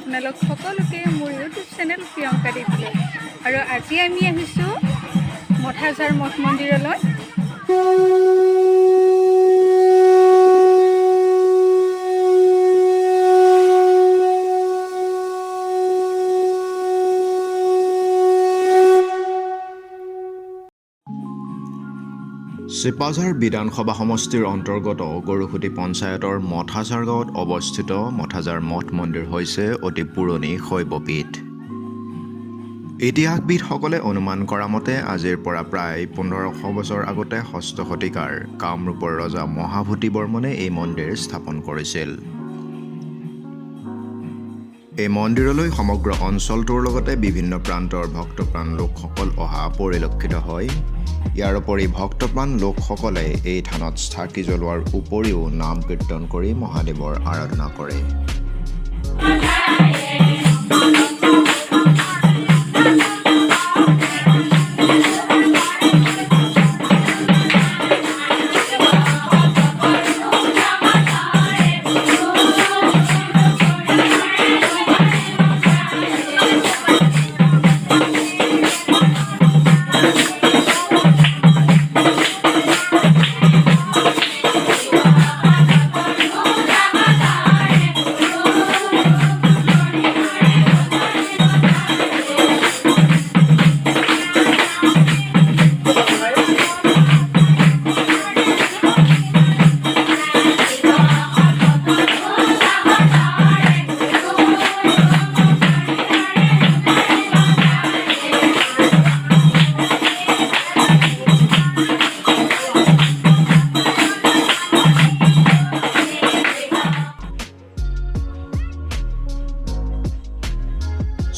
আপোনালোক সকলোকে মোৰ ইউটিউব চেনেল প্ৰিয়ংকা দেৱীলৈ। আৰু আজি আমি আহিছোঁ মঠাঝাৰ মঠ মন্দিৰলৈ। চিপাঝাৰ বিধানসভা সমষ্টিৰ অন্তৰ্গত গৰুখুঁটি পঞ্চায়তৰ মঠাঝাৰ গাঁৱত অৱস্থিত মঠাঝাৰ মঠ মন্দিৰ হৈছে অতি পুৰণি শৈৱপীঠ। ইতিহাসবিদসকলে অনুমান কৰা মতে আজিৰ পৰা প্ৰায় 1500 বছৰ আগতে ষষ্ঠ শতিকাৰ কামৰূপৰ ৰজা মহাভূতি বৰ্মনে এই মন্দিৰ স্থাপন কৰিছিল। এই মন্দিৰলৈ সমগ্ৰ অঞ্চলটোৰ লগতে বিভিন্ন প্ৰান্তৰ ভক্তপ্ৰাণ লোকসকল অহা পৰিলক্ষিত হয়। ইয়াৰ উপৰি ভক্তপ্ৰাণ লোকসকলে এই থানত চাকি জ্বলোৱাৰ উপৰিও নাম কীৰ্তন কৰি মহাদেৱৰ আৰাধনা কৰে।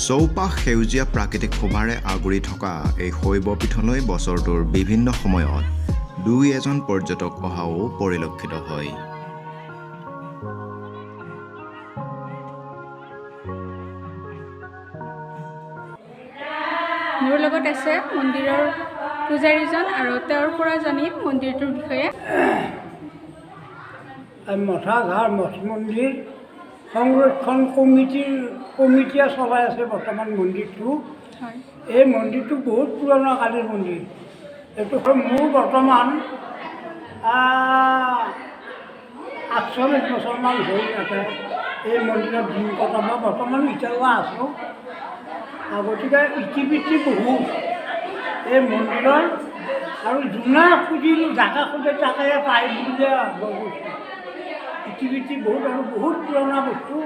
চৌপাশ সেউজীয়া প্ৰাকৃতিক শোভাৰে আগুৰি থকা এই শৈৱপীঠলৈ বছৰটোৰ বিভিন্ন সময়ত দুই এজন পৰ্যটক অহাও পৰিলক্ষিত হয়। মোৰ লগত আছে মন্দিৰৰ পূজাৰীজন আৰু তেওঁৰ পৰা জানিম মন্দিৰটোৰ বিষয়ে। মঠাঝাৰ মঠ মন্দিৰ সংৰক্ষণ কমিটিৰ কমিটিয়ে চলাই আছে বৰ্তমান মন্দিৰটো। এই মন্দিৰটো বহুত পুৰণা কালিৰ মন্দিৰ। এইটো মোৰ বৰ্তমান 48 বছৰমান হ'ল ইয়াতে এই মন্দিৰত দিন কটাব। বৰ্তমান এতিয়ালৈ আছোঁ। গতিকে ইতিবৃত্তি বহুত এই মন্দিৰৰ আৰু যোনে খুজিলোঁ, যাকে খোজে তাকে পাই বুলিয়ে মই কৈছোঁ। ইতিবৃত্তি বহুত আৰু বহুত পুৰণা বস্তু।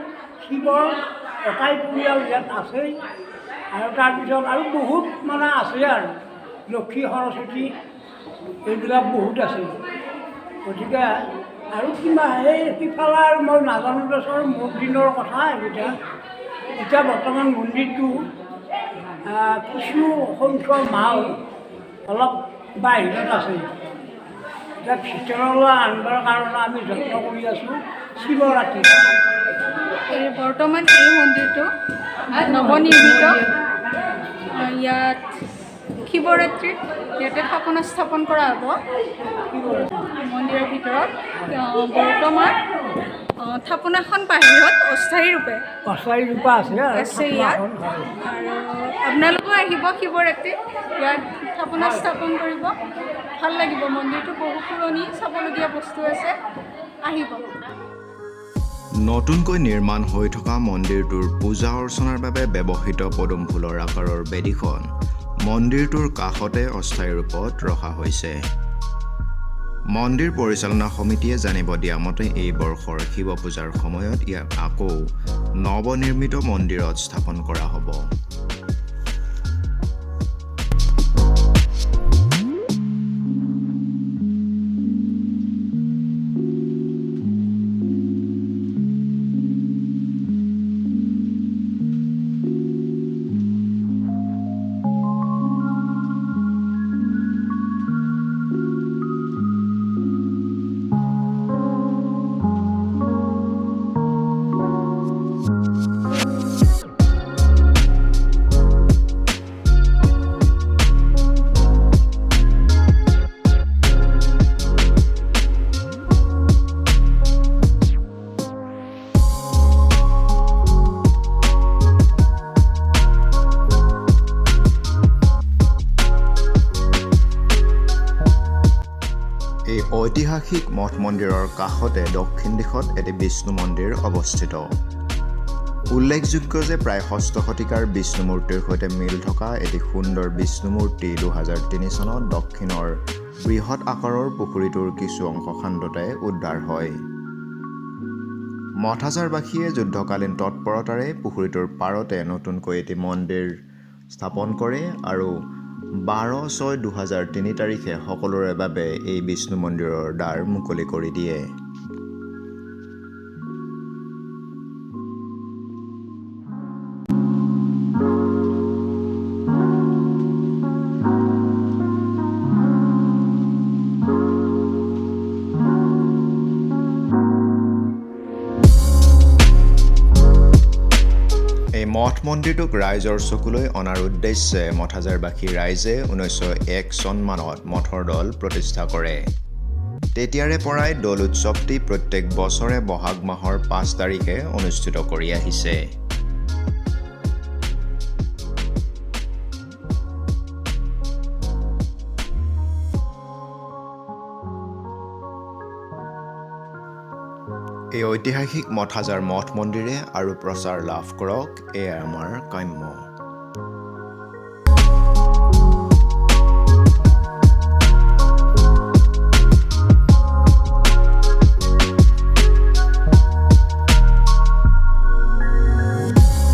শিৱৰ এটাই পৰিয়াল ইয়াত আছেই আৰু তাৰপিছত আৰু বহুত মানে আছে আৰু লক্ষী, সৰস্বতী এইবিলাক বহুত আছে। গতিকে আৰু কিমান এই সিফালে আৰু মই নাজানো দেচোন, মোৰ দিনৰ কথা এইকেইটা। এতিয়া বৰ্তমান মন্দিৰটো কিছু সংখ্যক মাল অলপ বাহিৰত আছে। এতিয়া ভিতৰলৈ আনিবৰ কাৰণে আমি যত্ন কৰি আছোঁ শিৱৰাত্ৰি। এই বৰ্তমান এই মন্দিৰটো নৱনিৰ্মিত। ইয়াত শিৱৰাত্ৰিত ইয়াতে থাপনা স্থাপন কৰা হ'ব মন্দিৰৰ ভিতৰত। বৰ্তমান থাপনাখন বাহিৰত অস্থায়ী ৰূপে অস্থায়ী ৰূপে আছে আৰু আছে ইয়াত। থাপনাখন, হয়। আৰু আপোনালোকো আহিব শিৱৰাত্ৰিত, ইয়াত থাপনা স্থাপন কৰিব, ভাল লাগিব। মন্দিৰটো বহু পুৰণি, চাবলগীয়া বস্তু আছে, আহিব। নতুনকৈ নিৰ্মাণ হৈ থকা মন্দিৰটোৰ পূজা অৰ্চনাৰ বাবে ব্যৱহৃত পদুম ফুলৰ আকাৰৰ বেদীখন মন্দিৰটোৰ কাষতে অস্থায়ী ৰূপত ৰখা হৈছে। মন্দিৰ পৰিচালনা সমিতিয়ে জানিব দিয়া মতে এই বৰ্ষৰ শিৱ পূজাৰ সময়ত ইয়াক আকৌ নৱনিৰ্মিত মন্দিৰত স্থাপন কৰা হ'ব। এই ঐতিহাসিক মঠ মন্দিৰৰ কাষতে দক্ষিণ দিশত এটি বিষ্ণু মন্দিৰ অৱস্থিত। উল্লেখযোগ্য যে প্ৰায় ষষ্ঠ শতিকাৰ বিষ্ণু মূৰ্তিৰ সৈতে মিল থকা এটি সুন্দৰ বিষ্ণু মূৰ্তি 2003 চনত দক্ষিণৰ বৃহৎ আকাৰৰ পুখুৰীটোৰ কিছু অংশ খান্দোতে উদ্ধাৰ হয়। মঠাজাৰবাসীয়ে যুদ্ধকালীন তৎপৰতাৰে পুখুৰীটোৰ পাৰতে নতুনকৈ এটি মন্দিৰ স্থাপন কৰে আৰু 12/6/2003 তাৰিখে সকলোৰে বাবে এই বিষ্ণু মন্দিৰৰ দ্বাৰ মুকলি কৰি দিয়ে। এই মঠ মন্দিৰটোক ৰাইজৰ চকুলৈ অনাৰ উদ্দেশ্যে মঠাজাৰবাসী ৰাইজে 1901 চনমানত মঠৰ দল প্ৰতিষ্ঠা কৰে। তেতিয়াৰে পৰাই দৌল উৎসৱটি প্ৰত্যেক বছৰে বহাগ মাহৰ 5 তাৰিখে অনুষ্ঠিত কৰি আহিছে। এই ঐতিহাসিক মঠাজাৰ মঠ মন্দিৰে আৰু প্ৰচাৰ লাভ কৰক, এয়াই আমাৰ কাম্য।